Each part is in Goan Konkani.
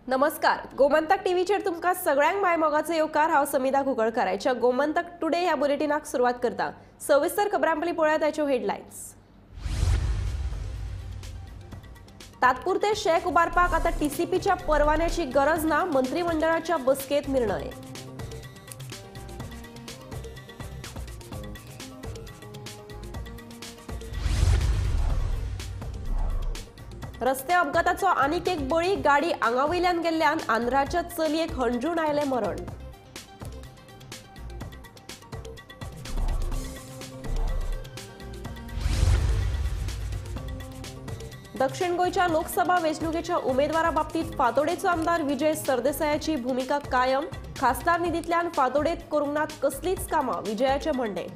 नमस्कार, गोमंतक टीव्हीचेर तुमकां सगळ्यांक मायमोगाचो येवकार. हांव समिधा कुंकळकर. आयच्या गोमंतक टुडे ह्या बुलेटिनाक सुरवात करता. सविस्तर खबरां पयलीं पळोवया ताच्यो हेडलायन्स. तात्पुरते शेक उबारपाक आतां टीसीपीच्या परवान्याची गरज ना, मंत्रिमंडळाच्या बसकेंत निर्णय. रस्ते अपघाताचो आनीक एक बळी, गाडी आंगावयल्यान गेल्ल्यान आंध्राच्या चलयेक हणजूण आयलें मरण. दक्षिण गोंयच्या लोकसभा वेंचणुकेच्या उमेदवारा बाबतींत फातोडेचो आमदार विजय सरदेसायाची भुमिका कायम. खासदार निधींतल्यान फातोडेत करूंक नात कसलीच कामां, विजयाचें म्हणणें.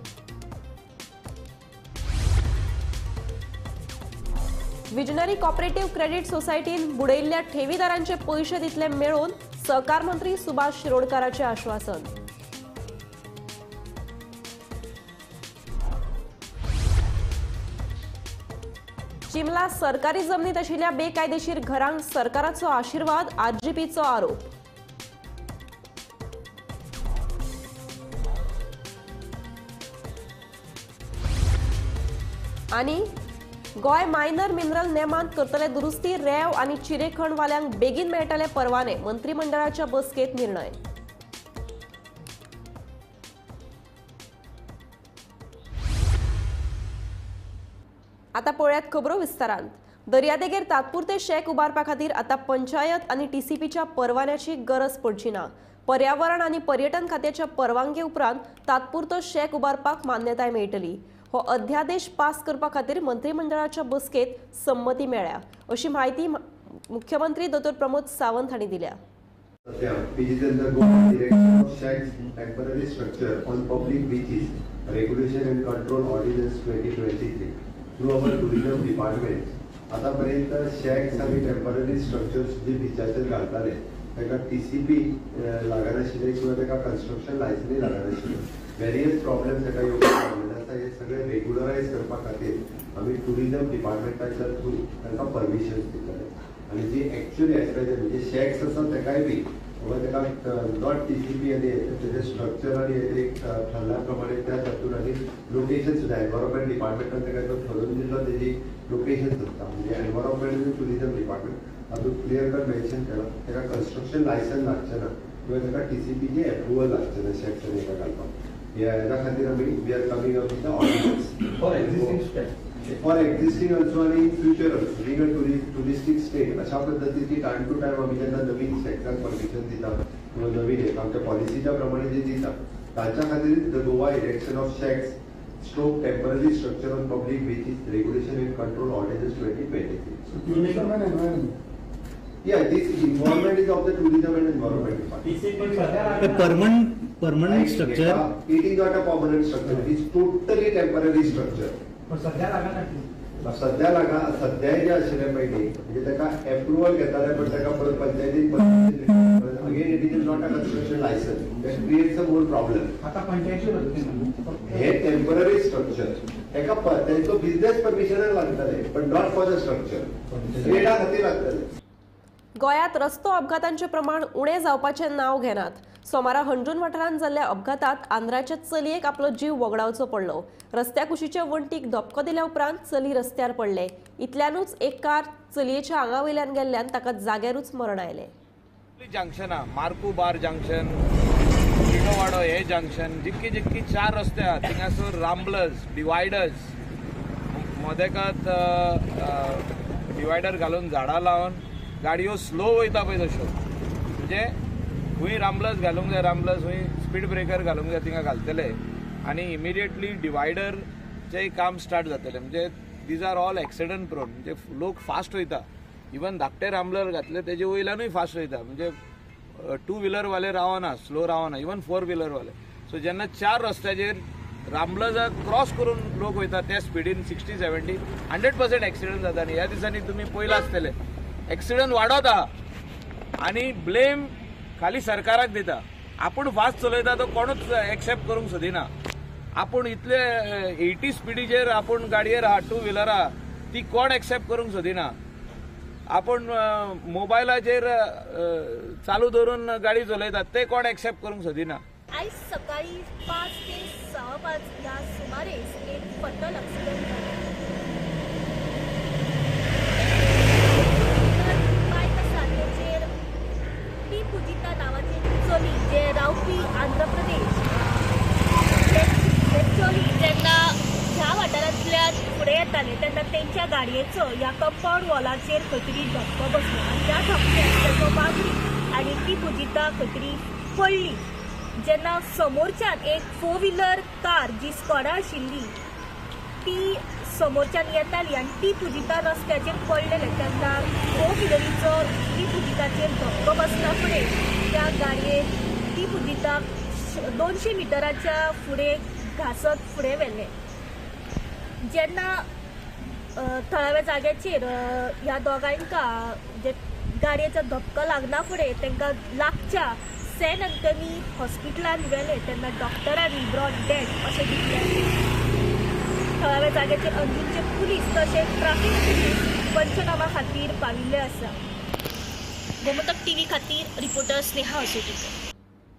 विजनरी कॉपरेटिव्ह क्रेडिट सोसायटीन बुडयिल्ल्या ठेवीदारांचे पयशे दितले मेळोवन, सहकार मंत्री सुभाष शिरोडकाराचें आश्वासन. चिमला सरकारी जमनीत आशिल्ल्या बेकायदेशीर घरांक सरकाराचो आशिर्वाद, आरजीपीचो आरोप. आनी गोंय मायनर मिनरल नेमांत करतले दुरुस्ती, रेंव आनी चिरेखणवाल्यांक बेगीन मेळटले परवाने, मंत्रिमंडळाच्या बसकेंत निर्णय. आतां पळयात खबरो विस्तारान. दर्यादेगेर तात्पुरते शेक उबारपा खातीर आतां पंचायत आनी टीसीपीच्या परवान्याची गरज पडची ना. पर्यावरण आनी पर्यटन खात्याच्या परवानगे उपरांत तात्पुरतो शेक उबारपाक मान्यताय मेळटली. हो अध्यादेश पास करपा खातीर मंत्रिमंडळाच्या बसकेंत संमती मेळ्ळ्या, अशी म्हायती मुख्यमंत्री दोतोर प्रमोद सावंत हांणी दिल्या. Regulation and control ordinance 2023 through our tourism department. आतापर्यंत शॅक्स आनी टेम्पररी स्ट्रक्चर्स जे बिचाचेर घालताले ताका टीसीपी लागनाशिल्लें किंवा ताका कन्स्ट्रक्शन लायसनूय लागनाशिल्लें. वेरियस प्रॉब्लेम्स ताका येवपाक लागले. आतां हे सगळे रेग्युलरायज करपा खातीर आमी टुरिजम डिपार्टमेंटाच्या थ्रू तांकां परमिशन्स दितले. आनी जी एक्च्युअली एज म्हणजे शॅक्स आसा ताकाय बी बाबा ताका not TCP आनी तेजें स्ट्रक्चर आनी एक ठरल्या प्रमाणे त्या तातूंत आनी लोकेशन सुद्दां एनवायरमेंट डिपार्टमेंटान ताका जो ठरोवन दिल्लो तेजी लोकेशन आसता. म्हणजे एनवायरमेंट आनी टुरिजम डिपार्टमेंट तातूंत क्लियर कट मेन्शन केलां ताका कन्स्ट्रक्शन लायसन लागचें ना किंवा ताका टीसीपीचें एप्रुवल लागचें ना शॅक्स आनी हेका घालपाक. ह्या खातीर आमी we are coming up with the ordinance for existing shacks, for existing also आनी in future also. Being a touristic state अशा पद्दतीची टायम टू टायम आमी जेन्ना नवीन शॅक्सांक परमिशन दिता किंवा नवीन एक आमच्या पॉलिसीच्या प्रमाणे जे दिता तांच्या खातीर the Goa erection of shacks stroke temporary structure on public beaches regulation and control ordinance 2023. Tourism and environment. Yeah, this involvement is of the tourism and environment department. The permanent structure. It is not a permanent structure. It is totally temporary structure. पण सध्या लागना सध्या लागा सध्या जे आशिल्लें पयलीं म्हणजे ताका एप्रुवल घेताले पण ताका परत पंचायतीन again it is not a construction licence that creates a more problem. आतां पंचायती हे टेम्पररी स्ट्रक्चर ताका तेंचो बिझनेस परमिशनाक लागतले पण not for the structure, ट्रेडा खातीर लागतले. गोंयांत रस्तो अपघातांचें प्रमाण उणें जावपाचें नांव घेनात. सोमारा हणजूण वाठारांत जाल्ल्या अपघातांत आंध्राच्या चलयेक आपलो जीव वगडावचो पडलो. रस्त्या कुशीचे वण्टीक धपको दिल्या उपरांत चली रस्त्यार पडले. इतल्यानूच एक कार चलयेच्या आंगा वयल्यान गेल्ल्यान ताका जाग्यारूच मरण आयलें. जंक्शनां मार्कू बार जंक्शन, किटोवाडो हे जंक्शन, जितकी जितकी चार रस्ते आहा थिंगासर रामब्लर्स, डिवायडर्स, मदेकात डिवायडर घालून झाडां लावन गाडयो स्लो वयता पळय तश्यो. म्हणजे खंय रामब्लर्स घालूंक जाय, रामब्लर्स खंय स्पीड ब्रेकर घालूंक जाय थिंगा घालतले आनी इमिडिएटली डिवायडरचेंय काम स्टार्ट जातलें. म्हणजे these are all accident prone. म्हणजे लोक फास्ट वयता, इवन धाकटे रामब्लर घातले तेजे वयल्यानूय फास्ट वयता. म्हणजे टू व्हिलरवाले रावना, स्लो रावना, इवन फोर व्हिलरवाले. सो जेन्ना चार रस्त्याचेर रामब्लर्साक क्रॉस करून लोक वयता त्या स्पिडीन 60 70 100% एक्सिडंट जाता. आनी ह्या दिसांनी तुमी पयलां आसतलें एक्सिडंट वाडत आहा आनी ब्लेम खाली सरकाराक दिता. आपूण फास्ट चलयता तो कोणूच एक्सेप्ट करूंक सोदिना. आपूण इतले 80 स्पिडीचेर आपूण गाडयेर आहा, टू व्हिलर आहा, ती कोण एक्सेप्ट करूंक सोदिना. आपूण मोबायलाचेर चालू धरून गाडी चलयतात ते कोण एक्सेप्ट करूंक सोदिना. आयज सकाळी 5 ते 5:15 ह्या सुमारेस एक फटल एक्सिडंट जालो. बायक आसा तेचेर पी पुजिता नांवाचें चली जे रावपी आंध्र प्रदेश हे चली जेन्ना ह्या वाठारांतल्यान फुडें येताले तेन्ना तेंच्या गाडयेचो ह्या कंपाउंड वॉलाचेर खंय तरी धपको बसलो आनी ह्या धपक्याक तेजो बाबरी आनी ती पुजिता खंय तरी पडली. जेन्ना समोरच्यान एक 4 व्हिलर कार जी स्कॉडा आशिल्ली ती समोरच्यान येताली आनी ती पुजिता रस्त्याचेर पडलेले तेन्ना 4 व्हिलरीचो ती पुजिताचेर धपको बसना फुडें त्या गाडयेन ती पुजिताक 200 मिटराच्या फुडें घांसत फुडें व्हेलें. जेन्ना थळाव्या जाग्याचेर ह्या दोगांयका जे गाडयेचो धपको लागना फुडें तांकां लागच्या सेंट अँथनी हॉस्पिटलान व्हेलें तेन्ना डॉक्टरांनी ब्रॉड डेड अशें डिक्लेअर केलें. थळाव्या जाग्याचेर अंजूचे पुलीस तशेंच ट्राफीक पुलीस पंचनामा खातीर पाविल्ले आसा. गोमंतक टीव्ही खातीर रिपोर्टर स्नेहा असोटीकर.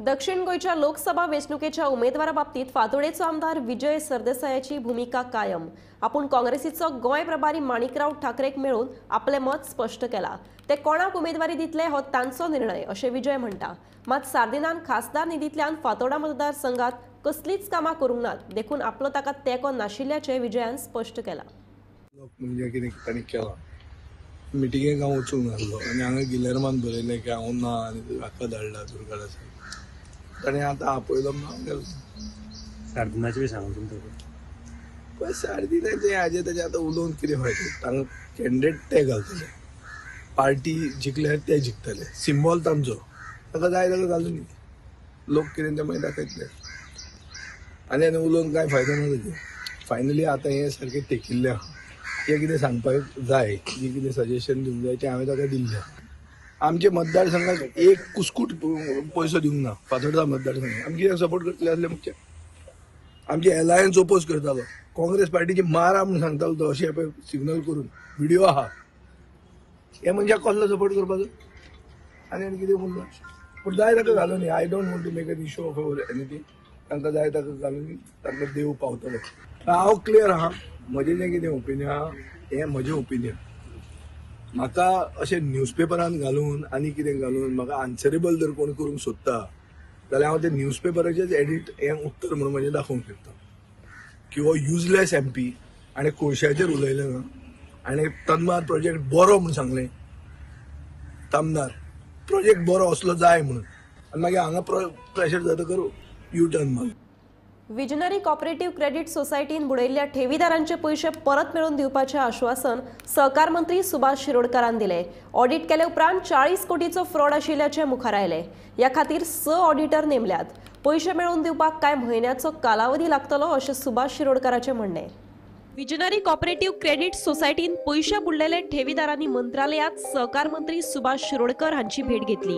दक्षिण गोंयच्या लोकसभा वेंचणुकेच्या उमेदवारा बाबतीत फातोडेचो आमदार विजय सरदेसायाची भूमिका कायम. आपूण काँग्रेसीचो गोंय प्रभारी माणिकराव ठाकरेक मेळून आपलें मत स्पश्ट केलां. ते कोणाक उमेदवारी दितले हो तांचो निर्णय अशें विजय म्हणटा. मात सार्दिनान खासदार निधींतल्यान फातोडा मतदारसंघात कसलीच कामां करूंक नात, देखून आपलो ताका तेंको नाशिल्ल्याचें विजयान स्पश्ट केलां. म्हणजे कितें तांणी केलां मिटिंगेक हांव वचूंक नासलो आनी हांगा गिलेरमान बरयलें की हांव ना आनी हाका धाडला दुर्गादासाक. ताणें आतां आपयलो म्हणून हांव गेलो. सार्दिनाचें बी सांगूं तुमकां? पळय सार्दिनाचें हाजें ताजें आतां उलोवन कितें फायदो. तांकां कॅन्डिडेट ते घालतले, पार्टी जिखल्यार ते जिखतले, सिंबॉल तांचो, ताका जाय ताका घालून लोक कितें ते मागीर दाखयतले. आनी आनी उलोवन कांय फायदो ना ताजें. फायनली आतां हें सारकें तेकिल्लें आहा, जें कितें सांगपाक जाय, जें कितें सजेशन दिवंक जाय तें हांवें ताका दिल्लें. आमचे मतदारसंघाक एक कुस्कूट पयसो दिवंक ना फातोर्डा मतदारसंघाक. आमी कित्याक सपोर्ट करतले आसले मुख्य? आमचे एलायन्स ओपोज करतालो, काँग्रेस पार्टीची मारा म्हूण सांगतालो तो, अशें पळय सिग्नल करून व्हिडिओ आहा. हे मनशाक कसलो सपोर्ट करपाचो आनी आनी कितें उरलां? पूण जाय ताका घालून, I don't want to make an issue of anything. तांकां जाय ताका घालून तांकां देव पावतलो. हांव क्लियर आहा, म्हजें जें कितें ओपिनियन आहा हें म्हजें ओपिनियन. म्हाका अशें न्यूजपेपरान घालून आनी कितें घालून म्हाका आन्सरेबल जर कोण करूंक सोदता जाल्यार हांव ते न्यूजपेपराचेच एडिट हें उत्तर म्हणून म्हजें दाखोवंक शकता की हो युजलेस एम पी आनी कोळशाचेर उलयलें ना आनी तन्मार प्रोजेक्ट बरो म्हूण सांगलें, तामनार प्रोजेक्ट बरो असलो जाय म्हणून, आनी मागीर हांगा प्रेशर जाता करूं यू टर्न मार. विजनरी कॉपरेटिव्ह क्रेडिट सोसायटीन बुडयल्ल्या ठेवीदारांचे पैशे परत मेळोवन दिवपाचें आश्वासन सहकार मंत्री सुभाष शिरोडकारान दिलें. ऑडिट केले उपरांत 40 कोटीचो फ्रॉड आशिल्ल्याचें मुखार आयलें. ह्या खातीर 6 ऑडिटर नेमल्यात. पैशे मेळोवन दिवपाक कांय म्हयन्याचो कालावधी लागतलो अशें सुभाष शिरोडकाराचें म्हणणें. विजनरी कॉपरेटिव्ह क्रेडिट सोसायटीन पैशे बुडलेले ठेवीदारांनी मंत्रालयात सहकार मंत्री सुभाष शिरोडकर हांची भेट घेतली.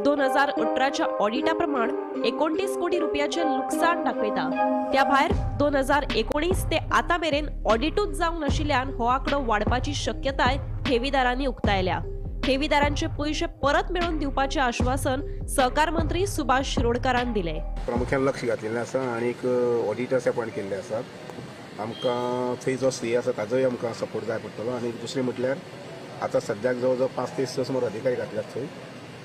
2018च्या ऑडिटा प्रमाण 29 कोटी रुपयाचे लुकसाण दाखयता. त्या भायर 2019 ते आतां मेरेन ऑडिटूच जावंक नाशिल्ल्यान हो आंकडो वाडपाची शक्यताय ठेवीदारांनी उक्तायल्या. ठेवीदारांचे पैशे परत मेळोवन दिवपाचें आश्वासन सहकार मंत्री सुभाष शिरोडकारान दिलें. प्रामुख्यान लक्ष घातलेलें आसा आनी ऑडिटर्स अपॉयंट केल्ले आसात. आमकां थंय जो सी आसा ताजोय आमकां सपोर्ट जाय पडटलो. आनी दुसरें म्हटल्यार आतां सद्याक जवळ जवळ 5 ते 6 सुमार अधिकारी घातल्यात थंय.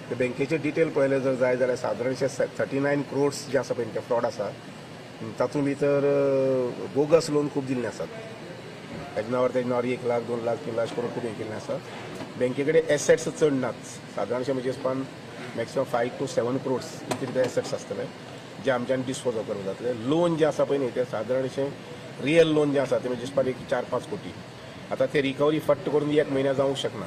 ते बँकेचे डिटेल पळयले जर जाय जाल्यार सादारणशे 39 क्रोड्स जे आसा पळय ते फ्रॉड आसा. तातूंत भितर बोगस लोन खूब दिल्ले आसात. ताजे नांवार 1 लाख 2 लाख 3 लाख करून खूब हें केल्लें आसा. बँके कडेन एसेट्स चड नात, सादारणशे म्हणजे इसपान मॅक्सिमम 5 to 7 crores इतले एसेट्स आसतले जे आमच्यान डिस्पोज ऑफ करूंक जातले. लोन जे आसा पळय न्ही ते सादारणशे रियल लोन जे आसा ते म्हणजे इसपान एक 4-5 कोटी. आतां ते रिकवरी फट्ट करून 1 म्हयन्या जावंक शकना.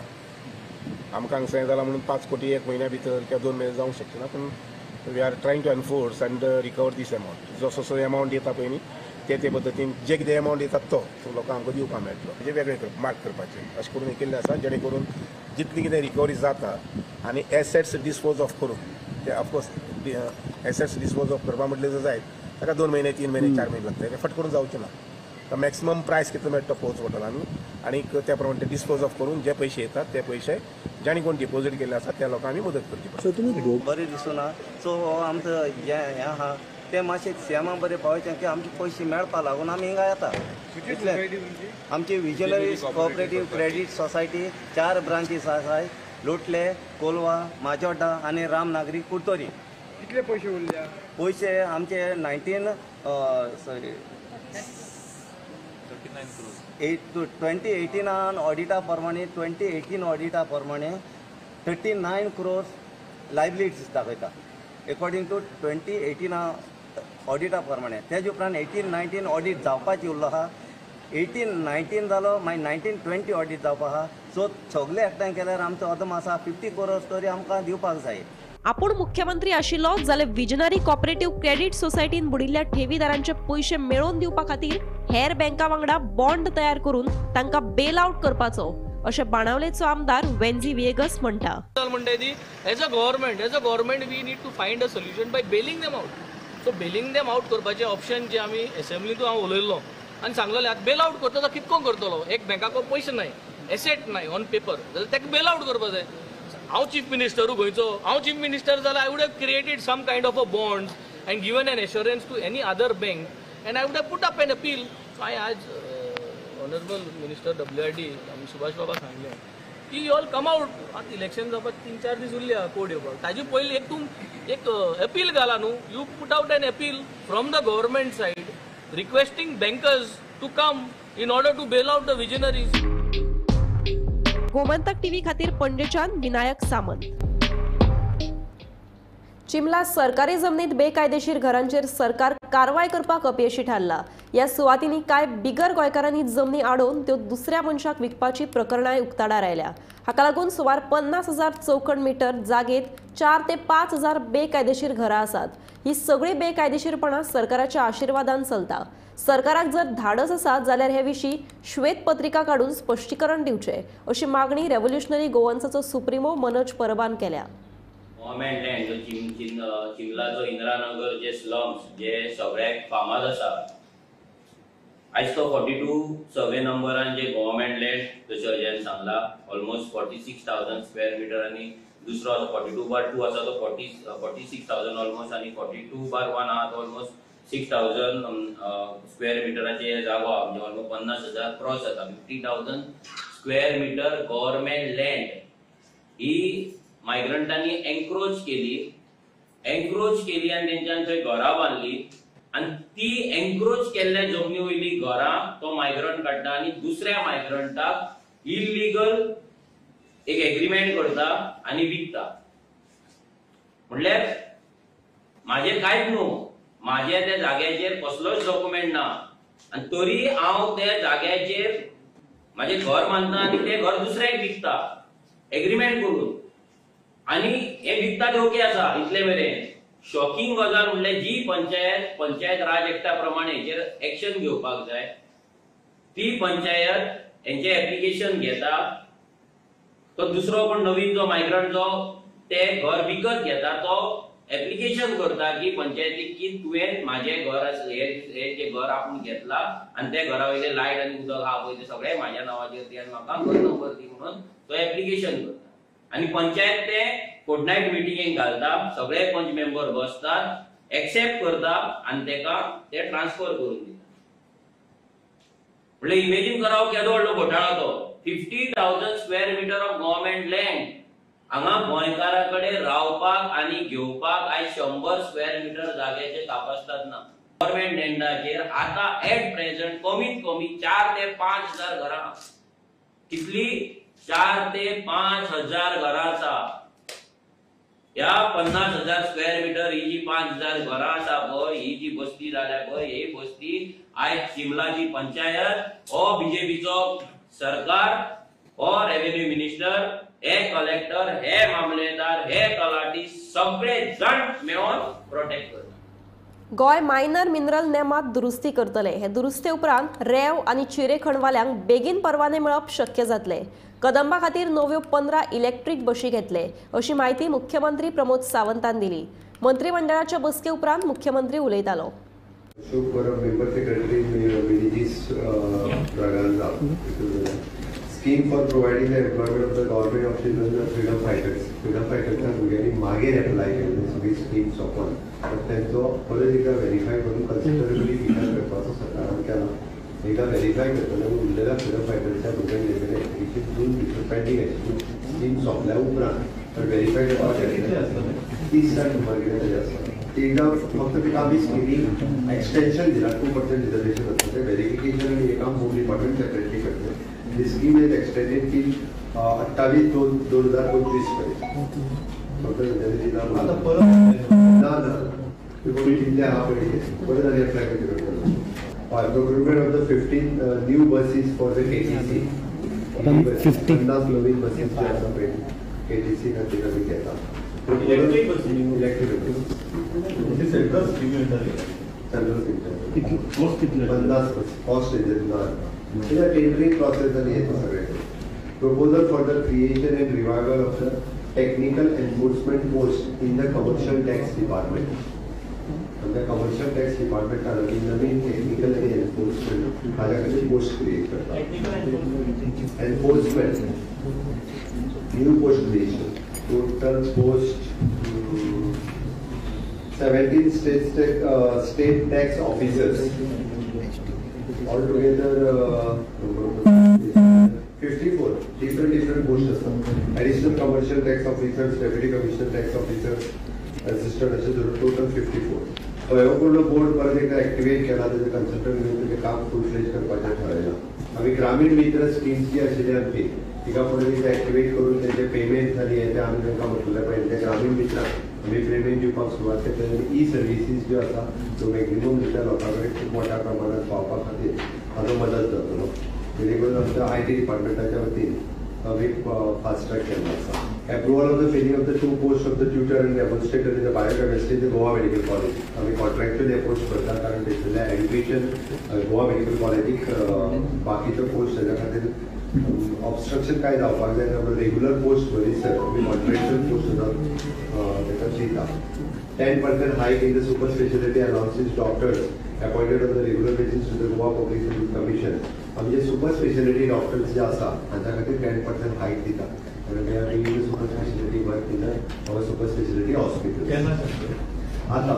आमकां हांगसर हें जालां म्हणून 5 कोटी 1 म्हयन्या भितर किंवा 2 म्हयने जावंक शकना. पूण we are trying to enforce and recover this amount. जसो जसो एमावंट येता पळय न्ही ते ते पद्दतीन जे कितें एमावंट येतात तो लोकांक आमकां दिवपाक मेळटलो. म्हणजे वेगळे मार्क करपाचें अशें करून हें केल्लें आसा जेणे करून जितली कितें रिकवरी जाता आनी एसेट्स डिस्पोज ऑफ करून ते ऑफकोर्स एसेट्स डिस्पोज ऑफ करपा म्हटलें जर जायत ताका 2 म्हयने 3 म्हयने 4 म्हयने लागता. ते फट करून जावचें ना. मॅक्सिमम प्रायस कितलो मेळटा तो पळोवचो पडटलो आमी आनी त्या प्रमाणे ते डिस्पोज ऑफ करून जे पयशे येतात ते पयशे जांणी कोण डिपोजीट केल्ले आसा त्या लोकांक आमी मदत करची पडटा. तुमी बरें दिसना सो हो आमचो हें हें आहा तें मातशें सीएमा बरें पावयचें की आमचे पयशे मेळपा लागून आमी हिंगा येता. आमची visionary cooperative credit society 4 branches आसाय, लोटले, कोलवा, माजोड्डा आनी रामनागरी कुडतरी. कितले पयशे उरल्या? पयशे आमचे 2018 ऑडिटा प्रमाणे 2018 ऑडिटा प्रमाणे 39 क्रोर्स लायबिलिटीज दाखयता एकॉर्डिंग टू 2018 ऑडिटा प्रमाणे. तेज उपरांत 18-19 ऑडिट जावपाची उरलो आहा, 18-19 जालो, मागीर 19-20 ऑडिट जावपा आहा. सो सगळे एकठांय केल्यार आमचो अदमास आसा 50 क्रोर्स तरी आमकां दिवपाक जाय. आपूण मुख्यमंत्री आशिल्लो जाल्यार विजनरी कॉपरेटिव्ह क्रेडीट सोसायटीन बुडिल्ल्या ठेवीदारांचे पयशे मेळोवन दिवपा खातीर हेर बँका वांगडा बॉन्ड तयार करून तांकां बेल आउट करपाचो अशें बाणावलेचो आमदार वेन्झी व्हिएगस म्हणटा. म्हणटा as a government we need to find a solution by bailing them out. So bailing them out करपाचें ऑप्शन जे आमी एसेंब्लींतूय हांव उलयल्लो आनी सांगलेलें आतां बेल आउट करता कितको करतलो, एक बँकाको पयशे नाय, एसेट नाय ऑन पेपर, जाल्यार ताका बेल आउट करपा जाय. हांव चीफ मिनिस्टरू गोंयचो, हांव चीफ मिनिस्टर जाल्यार I would have created some kind of a bonds and given an assurance to any other bank and I would have put up an appeal. So हांवें आज ऑनरेबल मिनिस्टर WRD आमी सुभाष बाबा सांगलें की you all come out. आतां इलेक्शन जावपाक 3-4 दीस उरल्या कोड येवपाक, ताजे पयलीं एक तूं एक अपील घाला न्हू, you put out an appeal from the government side requesting bankers to come in order to bail out the visionaries. Gomantak TV खातीर पणजेच्यान विनायक सामंत. चिमला सरकारी जमनीत बेकायदेशीर घरांचेर सरकार कारवाय करपाक अपयशी थारला. ह्या सुवातींनी कांय बिगर गोंयकारांनी जमनी आडोवन त्यो दुसऱ्या मनशाक विकपाची प्रकरणांय उक्ताडार आयल्या. हाका लागून सुमार 50,000 चौखण मिटर जागेत 4 ते 5,000 बेकायदेशीर घरां आसात. ही सगळी बेकायदेशीरपणां सरकाराच्या आशिर्वादान चलता. सरकाराक जर धाडस आसा जाल्यार हे विशीं श्वेतपत्रिका काडून स्पश्टीकरण दिवचें अशी मागणी रेव्होल्युशनरी गोवन्साचो सुप्रिमो मनोज परबान केल्या. गव्हर्मेंट लँड जो चिमलाचो इंदिरानगर जे स्लम्स जे सगळ्याक फामाद आसा, आयज तो 42 सर्वे नंबरान जे गव्हर्मेंट लँड जशें अजयान सांगला ऑलमोस्ट 46,000 स्क्वेअर मिटर आनी दुसरो आसा 42/2 आसा तो 46,000 ऑलमोस्ट आनी 42/1 आहा तो ऑलमोस्ट 6,000 स्क्वेअर मिटराचे जागो आहा, म्हणजे ऑलमोस्ट 50,000 क्रॉस जाता. 50,000 स्क्वेअर मिटर गव्हर्मेंट लँड ही मायग्रंटांनी एन्क्रोच केली आनी तेंच्यान थंय घरां बांदली आनी ती एन्क्रोच केल्ल्या जमनी वयली घरां तो मायग्रंट काडटा आनी दुसऱ्या मायग्रंटाक इल्लिगल एक एग्रीमेंट करता आनी विकता. म्हणल्यार म्हाजें कांयच न्हू, म्हाज्या त्या जाग्याचेर कसलोच डॉक्युमेंट ना आनी तरी हांव त्या जाग्याचेर म्हाजें घर बांदता आनी तें घर दुसऱ्याक विकता एग्रीमेंट करून आनी हे विकता ते ओके आसा इतले मेरेन. शॉकिंग गजाल म्हणल्यार जी पंचायत राज एक्टा प्रमाणे हेचेर एक्शन घेवपाक जाय ती पंचायत हेंचे एप्लिकेशन घेता, तो दुसरो कोण नवीन जो मायग्रंट जो ते घर विकत घेता तो एप्लिकेशन करता की पंचायतीक की तुवें म्हाजें घर हे जे घर आपूण घेतला आनी ते घरा वयले लायट आनी उदक आहा पळय ते सगळें म्हाज्या नांवाचेर दी आनी म्हाका घर नंबर दी म्हणून तो एप्लिकेशन करता आनी पंचायत ते फोर्टनायट मिटिंगेक घालता, सगळे पंच मेंबर बसतात, एक्सेप्ट करता आनी तेका ते ट्रान्सफर करून दिता. म्हणल्यार इमेजीन कराव केदो व्हडलो घोटाळो तो. 50,000 square metre of government land हांगा गोंयकारा कडेन रावपाक आनी घेवपाक आयज 100 स्क्वेअर मिटर जाग्याचे कापास्ताद ना. गव्हर्मेंट लँडाचेर आतां एट प्रेझेंट कमीत कमी 4 ते 5,000 घरां, कितली 4 ते 5,000 घरां आसा. ह्या 50,000 स्क्वेअर मिटर ही जी 5,000 घरां आसा पळय, ही जी बस्ती जाल्या पळय, ही बस्ती आयज चिमलाची पंचायत, हो बीजेपीचो सरकार, हो रेव्हेन्यू मिनिस्टर, हे कलेक्टर, हे मामलेदार, हे तलाठी सगळे जण मेळून प्रोटेक्ट करतात. गोंय मायनर मिनरल नेमात दुरुस्ती करतले. हे दुरुस्ते उपरांत रेंव आनी चिरे खणवाल्यांक बेगीन परवाने मेळप शक्य जातले. कदंबा खातीर नव्यो 15 इलेक्ट्रीक बशी घेतले अशी म्हायती मुख्यमंत्री प्रमोद सावंतान दिली. मंत्रिमंडळाच्या बसके उपरांत मुख्यमंत्री उलयतालो. Ashok Parab, member secretary, Menezes Braganza. Scheme for providing the employment of the government of children of freedom fighters. Freedom फायटर्सच्या भुरग्यांनी मागीर एप्लाय केल्ले सगळी स्कीम सोंपोन, तर तेंचो परत एकदा व्हेरीफाय करून कन्सिडरेबली विचार करपाचो सरकारान केला. एकदा व्हेरीफाय करतले उरलेल्या फ्रिडम फायटर्सच्या भुरग्यांक एप्लिकेशन दोन भितर पेंडींग आशिल्ली स्कीम सोंपल्या उपरांत तर व्हेरीफाय करपाक 30 जाण सुमार कितें तरी आसता. एकदा फक्त ताका आमी स्किमी एक्सटेन्शन दिला, 2% रिजर्वेशन आसता तें व्हेरिफिकेशन आनी हें काम होम डिपार्टमेंट सेपरेटली करतलें. The scheme is extended till 28/2/2025 पर्यंत. फक्त दिला ना ना जिल्ले आहा पळय परत आनी एप्लाय करचें पडटलें. हय, procurement of the 15 new buses for the KTC. 50 नवीन बसीस जे आसा पळय केटीसी खातीर आमी घेता. Electric buses central scheme central scheme 50 bus cost ना टेंडरिंग प्रोसेस आनी हें सगळें. Proposal for the creation and revival of the technical enforcement post in the commercial tax department. आमच्या कमर्शियल टॅक्स डिपार्टमेंटान आमी नवीन टेक्निकल आनी एन्फोर्समेंट हाज्या खातीर पोस्ट क्रिएट करता. Enforcement new post creation. Total post 17 state tax officers. Altogether 54 different posts आसतात. Additional commercial tax officers, deputy commissioner tax officers, assistant अशें धरून टोटल 54. हो पूर्ण बोर्ड परत एकदा एक्टिवेट केला, तेजें कन्सल्टंट घेवन तेजें काम फूल फ्लेज करपाचें थारायलां. आमी ग्रामीण मित्र स्किम्स जी आशिल्ली आमची तिका परत एकदा एक्टिवेट करून तेजे पेमेंट्स आनी हें तें आमी तांकां म्हटलें पळय ते ग्रामीण मित्रांक आमी पेमेंट दिवपाक सुरवात केली. आनी ई सर्विसीस ज्यो आसा त्यो मॅक्झिमम रित्या लोकां कडेन खूब मोठ्या प्रमाणात पावपा खातीर हाजो मदत जातलो. जेणे करून आमच्या I T डिपार्टमेंटाच्या वतीन आमी फास्ट ट्रॅक केल्लो आसा. Approval of the filling of the 2 post of the tutor and demonstrator in the biochemistry in the Goa medical college. आमी कॉन्ट्रॅक्च्युअल हे पोस्ट करता कारण थंयसरल्या एज्युकेशन गोवा मेडिकल कॉलेजीक बाकीच्यो पोस्ट तेज्या खातीर ऑबस्ट्रक्शन कांय जावपाक जायना म्हणून रेगुलर पोस्ट भरीसर आमी कॉन्ट्रॅक्च्युअल पोस्ट सुद्दां ताका दिता. 10% hike in the super speciality allowances doctors appointed on the regular basis to the Goa Public Service Commission. आमचे सुपर स्पेशलिटी डॉक्टर्स जे आसा हांच्या खातीर 10% हायक दिता कारण they are doing the super speciality work in our super speciality hospital. आतां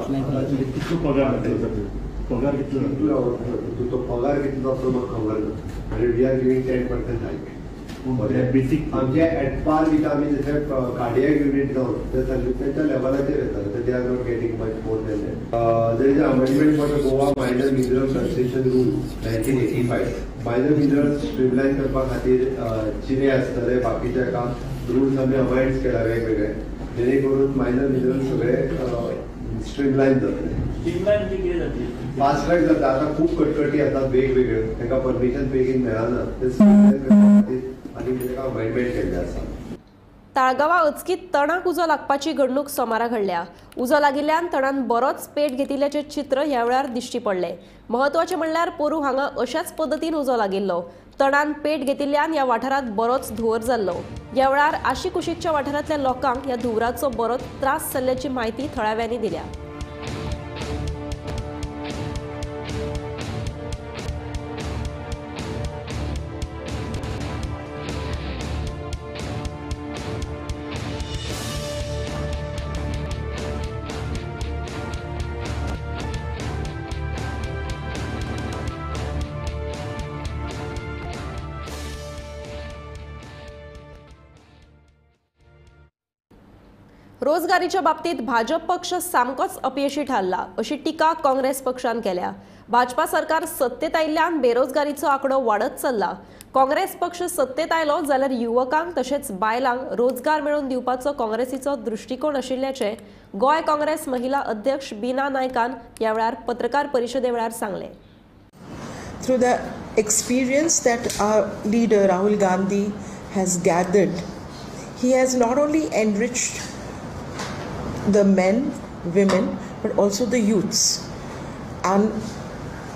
कितलो पगार पगार कितलो तो पगार कितलो जातलो म्हाका खबर ना. आनी we are giving 10% hike basic. आमचे एट पार विथ आमी जशें कार्डियक युनीट जावन ते तांच्या लेवलाचेर येता. They are not getting much more than that. There is a amendment for the Goa minor mineral concession rule 1985. Minor mineral streamline करपा खातीर चिरे आसतले बाकीचे काम रुल्स आमी अमेंड केला वेगवेगळे जेणे करून मायनर मिनरल सगळे स्ट्रीमलायन जातले. फास्ट ट्रॅक जाता. आतां खूब कटकटी आसात वेगवेगळ्यो, तांकां परमिशन बेगीन मेळना ते स्ट्रीमलायन करपा खातीर आनी ताका अमेंडमेंट केल्लें आसा. ताळगांवां अचकीत तणाक उजो लागपाची घडणूक सोमारा घडल्या. उजो लागिल्ल्यान तणान बरोच पेट घेतिल्ल्याचें चित्र ह्या वेळार दिश्टी पडलें. म्हत्वाचें म्हणल्यार पोरूं हांगा अशाच पद्दतीन उजो लागिल्लो. तणान पेट घेतिल्ल्यान ह्या वाठारांत बरोच धुंवर जाल्लो. ह्या वेळार आशिकुशीकच्या वाठारांतल्या लोकांक ह्या धुंवराचो बरोच त्रास जाल्ल्याची म्हायती थळाव्यांनी दिल्या. रोजगारीच्या बाबतीत भाजप पक्ष सामकोच अपयशी ठरला अशी टीका काँग्रेस पक्षान केल्या. भाजपा सरकार सत्तेत आयिल्ल्यान बेरोजगारीचो आंकडो वाडत चल्ला. काँग्रेस पक्ष सत्तेत आयलो जाल्यार युवकांक तशेंच बायलांक रोजगार मेळोवन दिवपाचो काँग्रेसीचो दृश्टिकोण आशिल्ल्याचें गोंय काँग्रेस महिला अध्यक्ष बीना नायकान ह्या वेळार पत्रकार परिशदे वेळार सांगलें. Through the experience that our leader Rahul Gandhi has gathered, he has not only enriched the men, women, but also the youths. And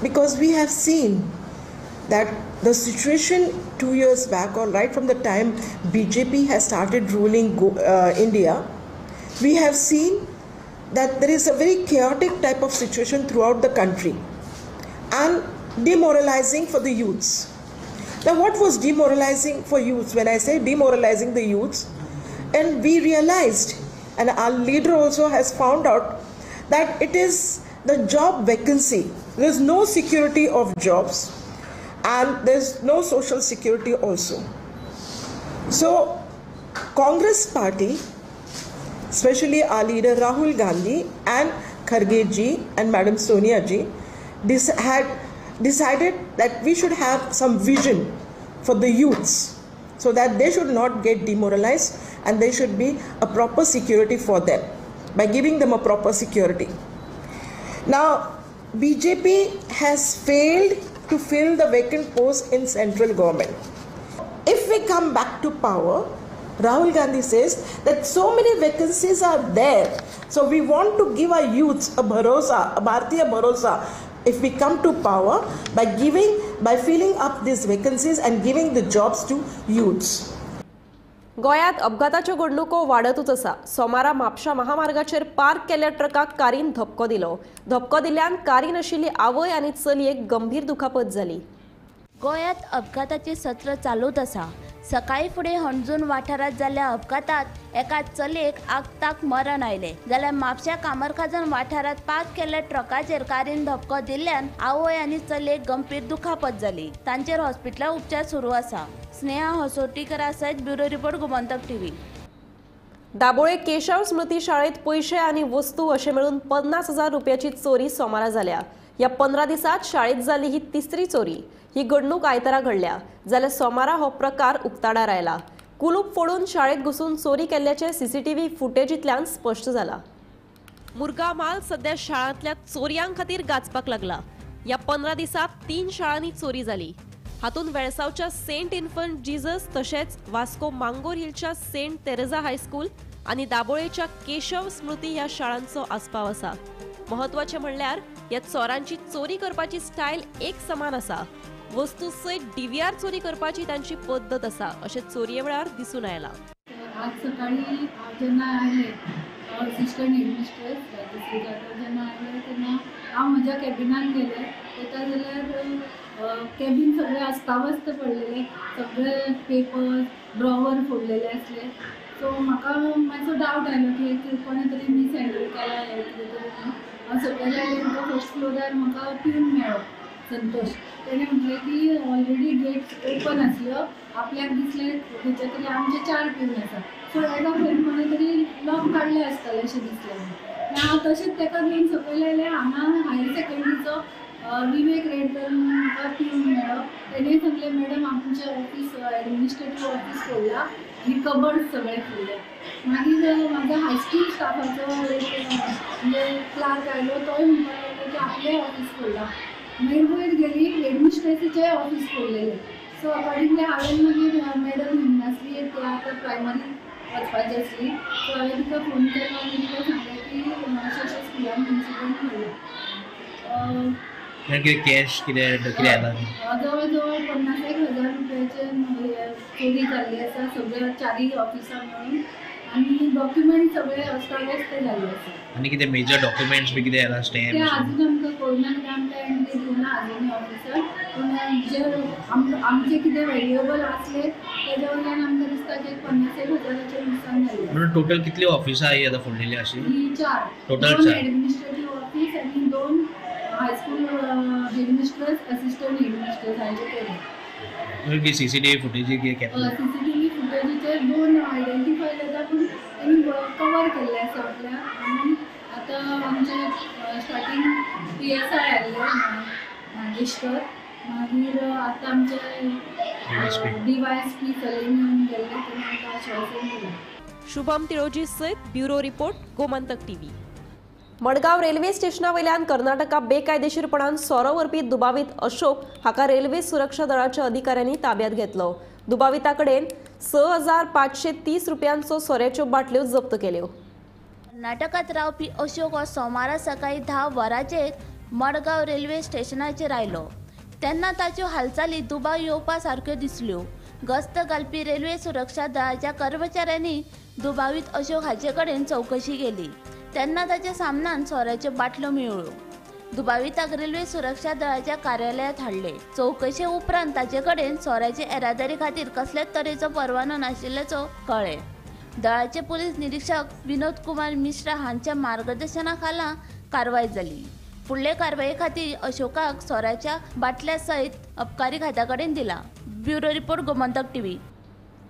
because we have seen that the situation 2 years back, or right from the time BJP has started ruling India, we have seen that there is a very chaotic type of situation throughout the country. and demoralizing for the youths. Now, what was demoralizing for youths? When I say demoralizing the youths, and we realized, and our leader also has found out, that it is the job vacancy. There is no security of jobs and there is no social security also. So, Congress party, especially our leader Rahul Gandhi and Kharge ji and Madam Sonia ji, had decided that we should have some vision for the youths so that they should not get demoralized and there should be a proper security for them by giving them a proper security. Now, BJP has failed to fill the vacant posts in central government. If we come back to power, Rahul Gandhi says that so many vacancies are there. So we want to give our youths a bharosa, a Bharatiya bharosa, if we come to power by filling up these vacancies and giving the jobs to youths. गोंयांत अपघाताच्यो घडणुको वाडतूच आसा. सोमारा म्हापशा महामार्गाचेर पार्क केल्ल्या ट्रकाक कारीन धपको दिलो. धपको दिल्ल्यान कारीन आशिल्ली आवय आनी चलयेक गंभीर दुखापत जाली. गोंयांत अपघाताचें सत्र चालूच आसा. सकाळी फुडें हणजूण वाठारांत जाल्ल्या अपघातांत एका चलयेक आगताक मरण आयलें, जाल्यार म्हापशा कामरखाजन वाठारांत पार्क केल्ल्या ट्रकाचेर कारीन धपको दिल्ल्यान आवय आनी चलयेक गंभीर दुखापत जाली. तांचेर हॉस्पिटलांत उपचार सुरू आसा. स्नेहा हसोटीकरा सयत bureau report, Gomantak TV. Dabolim Keshav Smriti शाळेत पयशे आनी वस्तू अशें मेळून 50,000 रुपयाची चोरी सोमारा जाल्या. ह्या 15 दिसांत शाळेत जाल्ली ही तिसरी चोरी. ही घडणूक आयतारा घडल्या, जाल्यार सोमारा हो प्रकार उक्ताडार आयला. कुलूप फोडून शाळेत घुसून चोरी केल्ल्याचें सीसीटीव्ही फुटेजींतल्यान स्पश्ट जाला. मुरगांव म्हाल सध्या शाळांतल्या चोरयां खातीर गाजपाक लागला. ह्या 15 दिसांत 3 शाळांनी चोरी जाली. हातूंत वेळसावच्या सेंट इन्फंट जीजस तशेंच वास्को मांगोर हिलच्या सेंट तेरेझा हायस्कूल आनी दाबोळेच्या केशव स्मृती ह्या शाळांचो आस्पाव आसा. म्हत्वाचें म्हणल्यार ह्या चोरांची चोरी करपाची स्टायल एक समान आसा. वस्तू सयत डीव्हीआर चोरी करपाची तांची पद्दत आसा अशें चोरये वेळार दिसून आयलां. आज सकाळी जेन्ना आयले असिस्टंट हेडमिस्ट्रेस राजश्री जाधव जेन्ना आयले तेन्ना हांव म्हज्या कॅबिनान गेलें. वता जाल्यार कॅबीन सगळें अस्तावस्त पडलेलें, सगळे पेपर्स ड्रॉवर फोडलेले आसले. सो म्हाका मातसो डावट आयलो की कोणें तरी मिस हँडल केला हें कितें तरी म्हणून. हांव सकयल आयलें, म्हाका फर्स्ट फ्लोरार म्हाका प्यून मेळ्ळो संतोष. तेणें म्हटलें की ऑलरेडी गेट ओपन आसल्यो, आपल्याक दिसलें खंयच्या तरी आमचे 4 प्यून आसा, सो एका खंय कोणें तरी लॉक काडलें आसतलें अशें दिसलें. हांव तशेंच ताका घेवन सकयल आयलें. हांगा हायर सेकंडरीचो विवेक रेडकर म्हाका प्यून मेळ्ळो. तेणें सांगलें मॅडम आमचें ऑफीस एडमिनिस्ट्रेटीव ऑफीस फोडलां आनी कबर्ड सगळें फोडलें. मागीर म्हाका हायस्कूल स्टाफाचो एक म्हणजे क्लार्क आयलो, तोय म्हणपाक लागलो की आपलें ऑफीस फोडलां. मागीर वयर गेली, हेडमिस्ट्रेसीचें ऑफीस फोडलेलें. सो अकॉर्डिंगली हांवें मागीर मॅडम हिमनासली, ती आतां प्रायमरी वचपाची आसली, सो हांवें तिका फोन केलो आनी तिका सांगलें की अशें अशें स्कुलान इन्सिडंट घडला. कॅश कितें कितें आयला? जवळ जवळ 50,000 रुपयाचे चोरी जाल्ली आसा सगळ्या 4 ऑफिसां मेळून, आनी डॉक्युमेंट सगळे अस्ताव्यस्त जाल्ले आसा. आनी कितें मेजर डॉक्युमेंट्स बी कितें आयला? स्टॅम्प ते अजून आमकां कळना, कित्याक आमकां एंट्री दिवना अजूनय ऑफिसार. पूण जे आमचे कितें व्हॅल्युएबल आसले तेज्या वयल्यान आमकां दिसता की 50,000 लुकसाण जाल्लें. म्हणून टोटल कितली ऑफिसां ही आतां फोडलेली अशी? ही 4, टोटल 2 4 एडमिनिस्ट्रेटीव ऑफीस आनी 2 हायस्कूल हेडमिस्ट्रेस असिस्टंट हेडमिस्ट्रेस हांचे केले. सीसीटीव्ही फुटेजी सीसीटीव्ही फुटेजीचेर 2 आयडेंटिफाय जाता, पूण तेणी कवर केल्ले आसा आपल्याक. म्हणून आतां आमचे स्टार्टींग PSI आयिल्ले नागेशकर, मागीर आतां आमचे DYSP Salim येवन गेल्ले, तेणी आमकां आश्वासन दिलें. शुभम तिळोजी सयत bureau report, Gomantak TV. Madgaon railway स्टेशना वयल्यान कर्नाटका बेकायदेशीरपणान सोरो व्हरपी दुबावीत अशोक हाका रेल्वे सुरक्षा दळाच्या अधिकाऱ्यांनी ताब्यात घेतलो. दुबाविता कडेन 6,530 रुपयांचो सोऱ्याच्यो बाटल्यो जप्त केल्यो. कर्नाटकांत रावपी अशोक हो सोमारा सकाळी 10 वरांचेर मडगांव रेल्वे स्टेशनाचेर आयलो तेन्ना ताच्यो हालचाली दुबाव येवपा सारक्यो दिसल्यो. गस्त घालपी रेल्वे सुरक्षा दळाच्या कर्मचाऱ्यांनी दुबावीत अशोक हाचे कडेन चवकशी केली तेन्ना ताच्या सामनान सोऱ्याच्यो बाटल्यो मेळ्ळ्यो. दुबाविताक रेल्वे सुरक्षा दळाच्या कार्यालयात हाडले. चवकशे उपरांत ताचे कडेन सोऱ्याचे येरादारी खातीर कसलेच तरेचो परवानो नाशिल्ल्याचो कळ्ळें. दळाचे पुलीस निरीक्षक विनोद कुमार मिश्रा हांच्या मार्गदर्शना खाला कारवाय जाली. फुडले कारवाये खातीर अशोकाक सोऱ्याच्या बाटल्या सयत अबकारी खात्या कडेन दिला. Bureau report, Gomantak TV.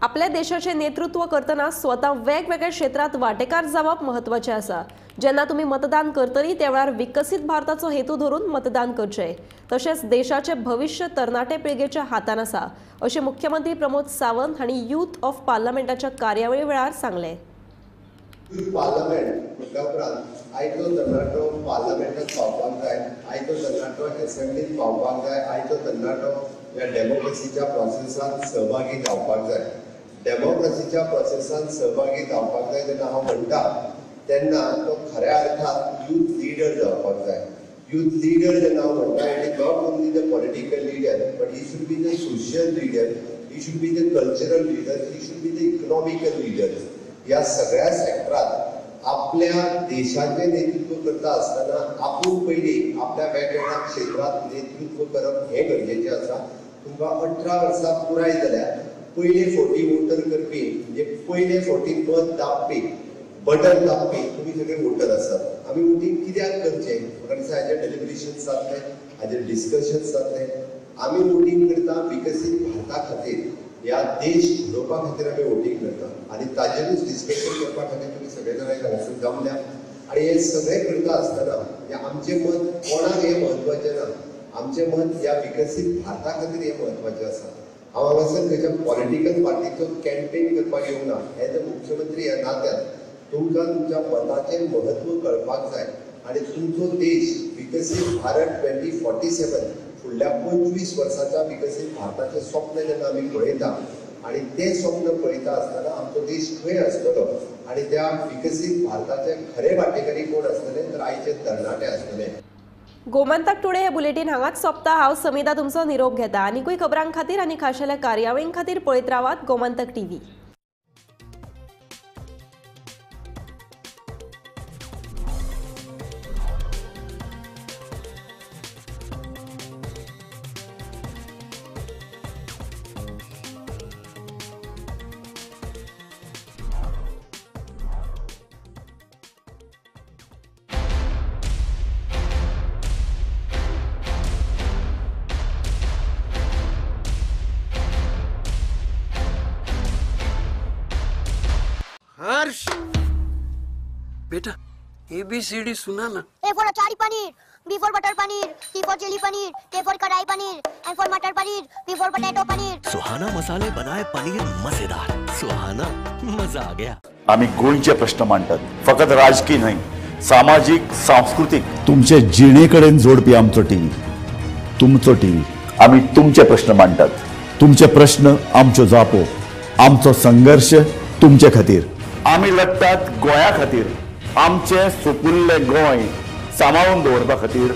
आपल्या देशाचे नेतृत्व करतना स्वता वेगवेगळ्या क्षेत्रात वाटेकार जावप महत्वाचें आसा. जेन्ना तुमी मतदान करतली त्या वेळार विकसीत भारताचो हेतू धरून मतदान करचें. तशेंच देशाचें भविश्य तरणाटे पिळगेच्या हातान आसा अशें मुख्यमंत्री प्रमोद सावंत हांणी यूथ ऑफ पार्लमेंटाच्या कार्यावळी वेळार सांगलें. पार्लमेंट म्हटल्या उपरांत आयचो तरणाटो पार्लमेंटात पावपाक जाय, आयचो तरणाटो एसेंब्लीत पावपाक जाय, आयचो तरणाटो ह्या डेमोक्रेसीच्या प्रोसेसांत सहभागी जावपाक जाय. डेमोक्रेसीच्या प्रोसेसांत सहभागी जावपाक जाय जेन्ना हांव म्हणटा तेन्ना तो खऱ्या अर्थान यूथ लिडर जावपाक जाय. यूथ लिडर जेन्ना हांव म्हणटा, it is not only the political leader but he should be the social leader, he should be the cultural leader, he should be the economical leader. ह्या सगळ्या सेक्टरात आपल्या देशाचें नेतृत्व करता आसतना आपूण पयलीं आपल्या वेगवेगळ्या क्षेत्रांत नेतृत्व करप हें गरजेचें आसा. तुमकां 18 वर्सां पुराय जाल्यार पयले फावटी वोटर करपी म्हणजे पयले फावटी मत दाबपी, बटन दाबपी तुमी सगळे वोटर आसात. आमी वोटींग कित्याक करचें? म्हाका दिसता हाजेर डेलिब्रेशन जातलें, हाजेर डिस्कशन जातलें. आमी वोटींग करता विकसीत भारता खातीर, ह्या देश घडोवपा खातीर आमी वोटींग करता आनी ताजेरूच डिस्कशन करपा खातीर तुमी सगळे जाणां हांगासर जमल्या. आनी हें सगळें करता आसतना आमचें मत कोणाक हें म्हत्वाचें ना, आमचें मत ह्या विकसीत भारता खातीर हें म्हत्वाचें आसा. हांव हांगासर खंयच्या पॉलिटिकल पार्टीचो कॅम्पेन करपाक येवंक ना. एज अ मुख्यमंत्री ह्या नात्यान तुमकां तुमच्या मताचें म्हत्व कळपाक जाय आनी तुमचो देश विकसीत भारत 2047 फुडल्या 25 वर्साच्या विकसीत भारताचें स्वप्न जेन्ना आमी पळयता आनी तें स्वप्न पळयता आसतना आमचो देश खंय आसतलो आनी त्या विकसीत भारताचे खरे वाटेकरी कोण आसतले तर आयचे तरणाटे आसतले. गोमंतक टुडे हे बुलेटीन हांगाच सोंपता. हांव समिता तुमचो निरोप घेता. आनीकूय खबरां खातीर आनी खाशेल्या कार्यावळीं खातीर पळयत रावात गोमंतक टीव्ही. हर्ष बेटा ABCD सुना ना. A for achari paneer, B for butter paneer, C for chilli paneer, K for kadai paneer, M for matar paneer, P for potato paneer. Suhana मसाले बनाए पनीर मजेदार. सुहाना मजा आ गया. आम्ही गोंयचे प्रश्न मांडतात, फकत राजकीय न्हय, सामाजीक, सांस्कृतीक, तुमचे जिणेकडेन जोडपी आमचो टीव्ही, तुमचो टीव्ही. आम्ही तुमचे प्रश्न मांडतात, तुमचे प्रश्न आमच्यो जापो, आमचो संघर्ष तुमचे खातीर. आमी लढतात गोंया खातीर, आमचें सुपुल्लें गोंय सांबाळून दवरपा खातीर